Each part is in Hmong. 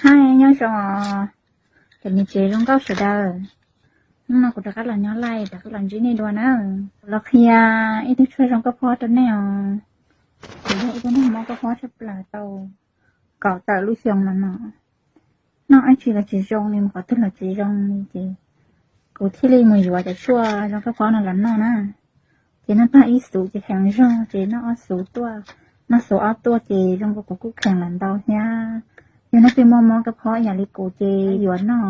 Hi, nyob zoo os, cov niam tsev zoo nkauj sawv daws. Hnub no kuv rov qab los nyob lawm, rov qab los ntsib nej dua na. Los qhia ib tug tshuaj zoo koj phob rau nej os. Kuv yog ib tug neeg mob koj phob tshaj plaws tau kaum tawm lub xyoo los no. Noj dab tsi los tsis zoo li, mus qhov twg los tsis zoo li ces kuv thiaj li mus yuav cov tshuaj zoo koj phob no los noj na. Ces noj tag ib xuv ces kheev zog ces noj ob xuv tuaj, noj xuv ob tuaj ces zoo nkaus kuv kuj kheev los ntau thiab. Yog leej twg muaj mob koj phob ib yam li kuv ces yuav noj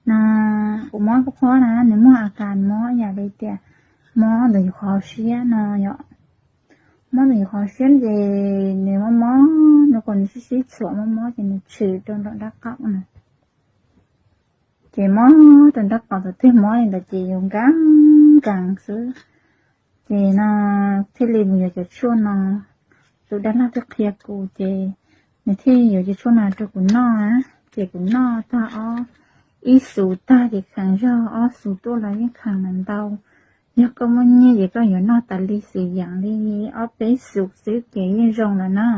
no. Kuv mob koj phob na nws muaj a kas mob ib yam li tias mob ntawm yus qhov hauv siab no yom. Mob ntawm yus qhov hauv siab ces nws mob mob, nws kuj nws sib sib txhuam mob mob ces nws tshwm rau nram nraub qaum na. Ces mob rau nraub qaum, thaum twg mob li ntawd ces yus nkees nkees xwb. Ces no thiaj li mus yuav cov tshuaj no. Tus dab laug twb qhia kuv ces nws thiaj yuav cov tshuaj no rau kuv noj. Ces kuv noj tag ob, ib xuv tag ces kheev zog, ob xuv tuaj los yeej kheev los ntau. Yog koj muaj nyiaj ces koj yuav noj tas li xwb, yeej li ob peb xuv xwb ces yeej zoo lawm na.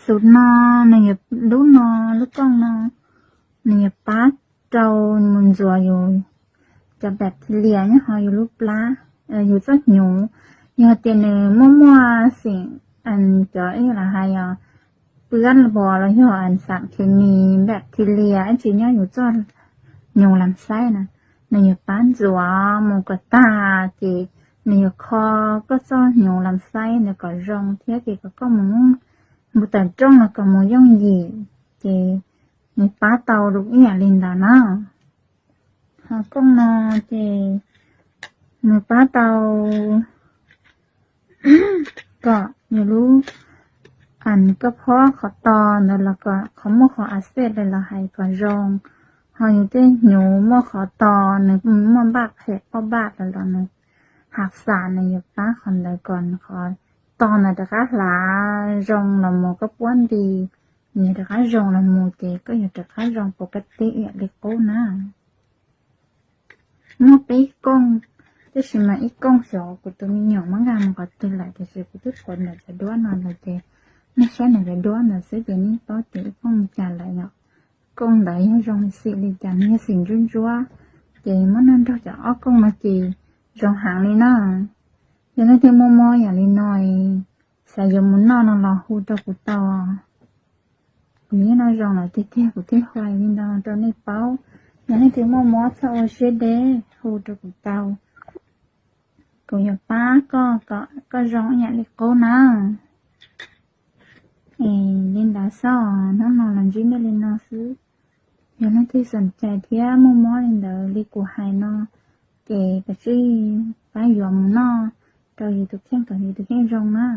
Xuv no, nws yuav, lub no, lub kooj no nws yuav pab rau mus ntxuav yus cov bacteria nyob hauv yus lub plab, yus txoj hnyuv. Yog tias nws muaj muaj xim, cov ib los hais os, pab los yog xam khes mis bacteria ib tsis nyob yus txoj hnyuv lam xaib na, nws yuav pab ntxuav mus kom tag ces nws yuav kho koj txoj hnyuv lam xaib ntawd kom zoo thiab ces kom koj mus mus tawm rooj los kom mus yooj yim. Ces nws pab tau ib yam li ntawd na. Ho kooj no ces nws pab tau kom yus lub, koj phob qhov to ntawd los kom qhov muaj qhov a xej los hais kom zoo. Ho yus tej hnyuv muaj qhov to, nws muaj npaj phem pob npaj los los nws hav xam nws yuav pab qhov ntawd kom qhov to ntawd rov qab hlav zoo los mus, koj puab nti nws rov qab zoo los mus ces koj yuav rov qab zoo pus kab teb ib yam li qub na. Muaj peb kooj, tab sis mas ib kooj xyov kuv tus me nyuam muab nkag mus qhov twg lawm, tiam sis kuv twb qhuav ntawm cov duab no lawm ces nej saib ntawm cov duab ntawd xwb ces nej paub tias ib kooj li cas lawm yom. Kooj ntawd yog zoo li xim li cas, nws yog xim ntsuab ntsuab, ces muab noj nrog cov ob kooj no ces zoo heev li na. Yog leej twg muaj mob yam li no, xav yuav mus noj no los hu rau kuv tau. Kuv yeej noj zoo lawm tiag tiag, kuv thiaj hu li no rau nej paub. Yog leej twg muaj mob txhob ua siab deb, hu rau kuv tau. Kuv yuav pab koj kom koj zoo ib yam li qub na. Es li ntawd xwb, hnub no los ntsib nej li no xwb. Yog leej twg xom cai thiab muaj mob li ntawd li kuv hais no, ces kav tsij pab yuav mus noj rau yus tus kheej kom yus tus kheej zoo na.